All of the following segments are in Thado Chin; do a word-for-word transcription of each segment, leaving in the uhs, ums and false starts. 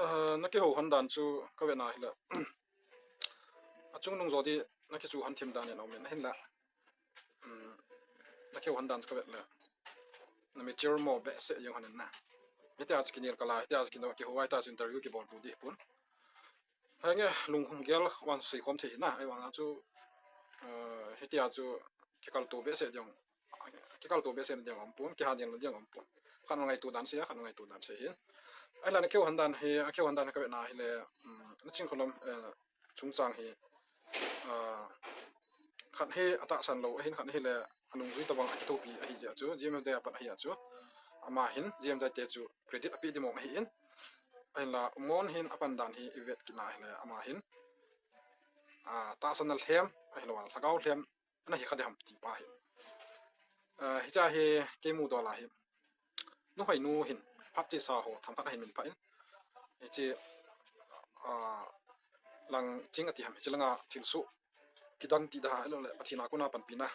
Ah, na kihou hon dan chu ka vet na hile. A chungnung jo di na kichu hon thim dan in aum in ahinla. Um, na kihou hon dan chu ka vet le. Na mature mo behseh jeng hon in na. Hitia chu kinel kal a, hitia chu kino kihou a, hitia chu interview kibol pu di pun. Henge lunghum gel wan sei khom thei na, ahivang a chu, ah, hitia chu kikal to behseh jeng. Kikal to behseh na ding aum pun, kiha ding na ding aum pun. Khat na ngaito dan sei a, khat na ngaito dan sei hin. Ahinla na kihou hon dan hi, a kihou hon dan hi ka vet na hile, um, na Chingkholam, eh, chungchang hi, ah, khat hi atahsan lou, ahin khat hile anungjui tabang a kithopi ahi jeh chu, G M F D I a pat ahi a chu. Ama hin, G M F D I te chu credit ape di mong ahi in. Ahinla, Umon hin apan dan hi i vet kit na hile, ama hin, ah, tahsan na lhem, ahilou a, lhagao lhem, ana hi kha de ham ti pa hi. Ah, hicha hi kei mu dol a hi. Nuhoinu hin phat chesa ho themkhat ahin min pha in. Hiche, ah, lang ching ati ham, hiche langa thilsoh kidang ti da, ahilou le Pathen a kona panpina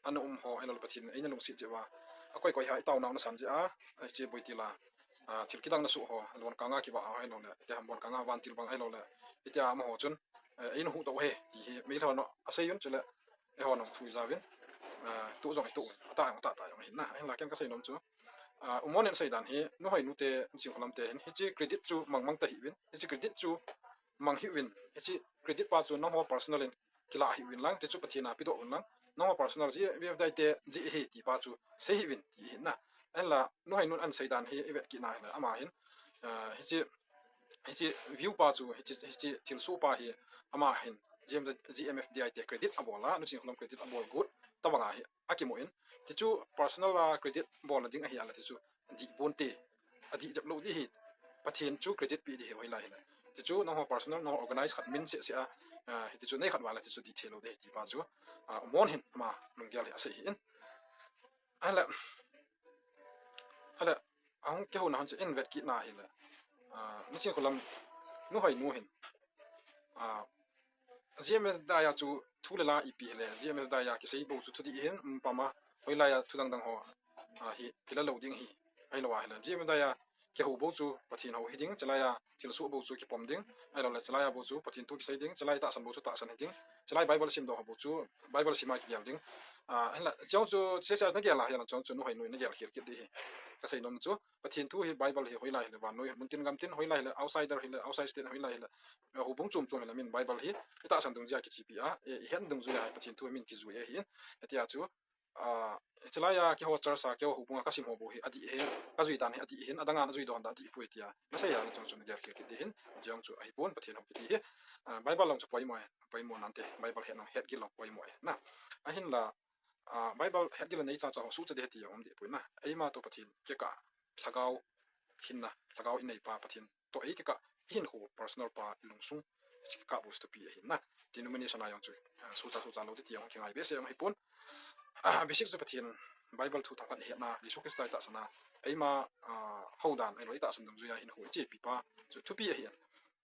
ana um ho, ahilou le Pathen in eina lungset jeh uva akoi koi a i taona u ana san jeh a, hiche boitil a, ah, thil kidang na soh ho, lon kanga kivah ho, ahilou le, iti ham bon kanga vantil bang, ahilou le, iti amaho chun, eh, eina huhdoh u ahi, ti hi meilhei hon asei un, chule eiho nung thu i ja uvin, ah, tu jong i tu, atah jong, atah tah jong ahin na. Ahinla ken ka sei nom chu, ah, Umon in asei dan hi, Nuhoinu te, Chingkholam te hin, hiche credit chu mang mang ta hih uvin, hiche credit chu mang hih uvin, hiche credit pa chu nangho personal in kila hih uvin lang, ti chu Pathen a pedoh un lang, nangho personal G M F D I te jeh ahi ti pa chu sei hih uvin, ti ahin na. Ahinla, Nuhoinun ana sei dan hi i vet kit na hile, ama hin, ah, hiche, hiche view pa chu, hiche, hiche thilsoh pa hi, ama hin, G M, G M F D I te credit abol a, Nu Chingkholam credit abol got tabang a hi akimu in, ti chu personal a credit bol na ding ahi a le, ti chu dih bon te, adih jep lou di hi, Pathen chu credit pe di hi hoilai hile. Ti chu nangho personal, nangho organize khat min seh seh a, ah, hiti chu nei khat uva le, ti chu dih thei lou di hi ti pa chu, ah, Umon hin ama lunggel hi asei hi in. Ahinla, ahinla, ahung kihouna hon chu in vet kit na hile. Ah, Nu Chingkholam, Nuhoinu hin, ah, G M F D I a chu thu le la ipi hile, G M F D I a kisei bou chu thudih hin, um, pama, hoilai a thu dang dang ho, ah, hi, kila lou ding hi, ahilou a hile. G M F D I a kihou bou chu Pathen hou hi ding, chulai a thilsoh bou chu kipom ding, ahilou le, chulai a bou chu Pathen thu kisei ding, chulai tahsan bou chu tahsan hi ding, chulai Bible simdoh ho bou chu Bible sim a kigel ding. Ah, ahinla, chong chu, che che na gel a, ahinla chong chu Nuhoinu in na gel khel kit di hi. Ka sei nom chu, Pathen thu hi Bible hi hoilai hile, vannoi, muntin gamtin, hoilai hile, outsider hile, outside state hoilai hile, eh, houbung chom chom hile, min Bible hi i tahsan dungjui a kichepi a, eh, i het dungjui a Pathen thu hi min kijui ahi in. Hitia chu, ah, chulai a keiho church a, keiho houbung a ka sim ho bou hi adih hi, ka jui dan hi adih hin, adang a na jui doh dan adih poi tia na sei a, na chong chu na gel khel kit di hin, chong chu ahipon Pathen hou kiti hi, ah, Bible lang chu poimo e, poimo nante, Bible het nang het gil lang poimo e, na. Ahinla, ah, Bible het gil a nei cha cha ho suhcha di hi ti jong um di poi na. Eima toh Pathen kikah lhagao hinna, lhagao i nei pa Pathen toh ei kikah, i hinkho personal pa i lungsung, hiche kikah bou chu thupi ahi na. Denomination a jong chu, ah, suhcha suhcha lou di ti jong kingai behseh jong ahipon. Ah, basic chu Pathen Bible thu themkhat i hetna, Jesu Christa i tahsan a, eima, ah, houdan, ahilou i tahsan dungjui a hinkho i chepi pa chu thupi ahi.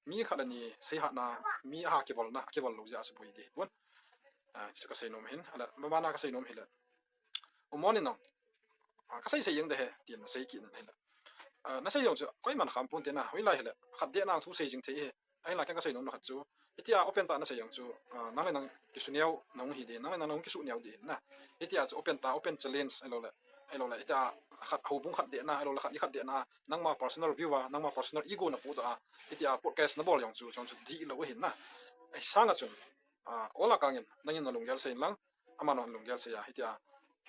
Mi khat le ni seihatna, mi aha kivolna, akivol lou jeh a suboi di pon. Ah, chu ka sei nom hin, ahinla, mabana ka sei nom hile. Umon in jong, ah, ka sei sei jeng de hi, tin na sei kit na hile. Ah, na sei jong chu, koiman kham pon te na, hoilai hile, khat deh na thu sei jing thei hi. Ahinla ken ka sei nom na khat chu, hitia open tah na sei jong chu, ah, nang le nang kisuneo, nahung hi di, nang le nang nahung kisuhneo di na. Hitia chu open tah, open challenge, ahilou le, ahilou le, hitia khat houbung khat deh na, ahilou le khat ni khat deh na, nangma personal view a, nangma personal ego na podoh a, hitia podcast na bol jong chu, chong chu dihlou ahi na. Ahi sang a chun, ah, ol a kang in, nangin na lunggel sei in lang, aman jong lunggel sei a, hitia,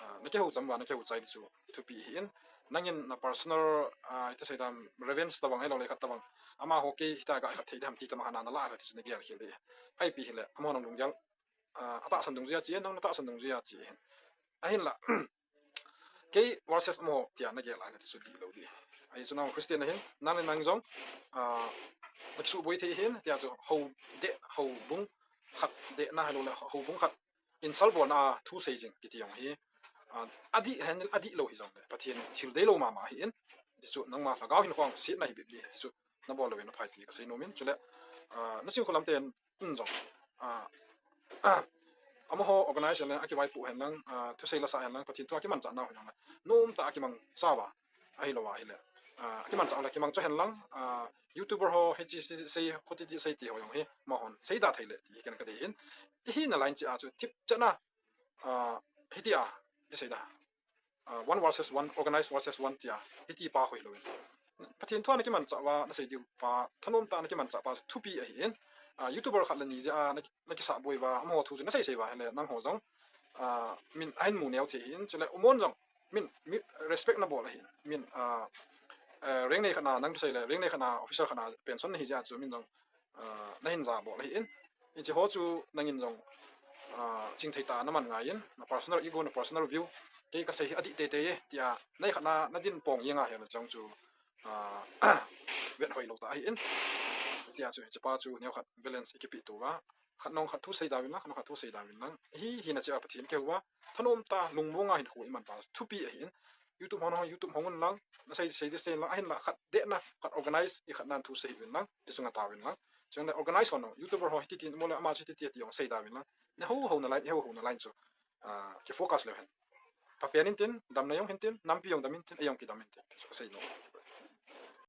ah, na kihou cham uva, na kihou chai di chu thupi ahi in, nangin na personal, ah, hiti sei dam, revenge tabang, ahilou le khat tabang, amaho kei hitia ga khat thei dam ti tabang ana na la a ti chu na gel khel di. Ahi pi hile, amahon jong lunggel, ah, atahsan dungjui a che, nang na tahsan dungjui a che hin. Ahinla, kei versus amaho tia na gel a na ti chu dihlou di. Ahi chu nang Christian ahin, nang le nang jong, ah, na kisuboi thei hin, tia chu hou deh, houbung khat deh na, ahilou le houbung khat insult bolna a thu sei jing kiti jong hi, ah, adih hen, adihlou hi jong le, Pathen thil deilou mama ahi in, ti chu nangma lhagao hinkho a setna hi bep di, ti chu na bol lou in aphai ti ka sei nom in, chule, ah, Nu Chingkholam ten in jong, ah, ah, amaho organize hen lang, akivaipoh hen lang, ah, thusei la sa hen lang, Pathen thu a kimanchah nau hen lang, nom tah a kimang sa uva, ahilou a hile, Ah, kimanchah le kimangcha hen lang, ah, YouTuber ho hiche sei, sei, khuti ti sei ti ho jong hi, amahon seida thei le ti hi ken kadei in. Ihi na line cheh a chu thip chan a, ah, hiti a, ti seida. Ah, one versus one, organized versus one tia, hiti pa khu hilou in. Pathen thu a na kimanchah uva, na sei diu pa, thanom tah a na kimanchah pa, thupi ahi in. Ah, YouTuber khat le ni jeh a, na, na kisah boi uva, amaho thu chu na sei sei uva, hile, nangho jong, ah, min ahin mu neo thei ahi in, chule umon jong, min, mi, respect na bol ahi in, min, ah, eh, rank nei khat na, nang thusei le, rank nei khat na, officer khat na, pension na hi jeh a chu, min jong, ah, na hin ja bol ahi in. Hiche ho chu nangin jong, ah, chingthei tah a na man ngai in, na personal ego, na personal view, kei ka sei hi adih tei tei e, tia, nei khat na, na din pong jeng a hile jong chu, ah, vet hoi lou tah ahi in. Tia chu, hiche pa chu, neo khat balance i kipe to uva. Khat nung khat thu seida uvin lang, khat nung khat thu seida uvin lang. Hi, hina cheh a Pathen kihou uva. Thanom tah a, lungmong a hin khu i man pa, thupi ahi in. YouTube hon, YouTube hon un lang, na sei, sei di sei lang, ahin la khat deh na, khat organize, i khat nan thu sei uvin lang, i chunga ta uvin lang. Chule organize hon, YouTuber ho, hiti tin, mo le ama chu hiti ti, ti jong seida uvin lang. Na ho, ho na line, ho, ho na line chu, ah, ki focus leu hen. Phapen in tin, damna jong hin tin, nampi jong dam in tin, ei jong kidam in tin. Chu ka sei nom.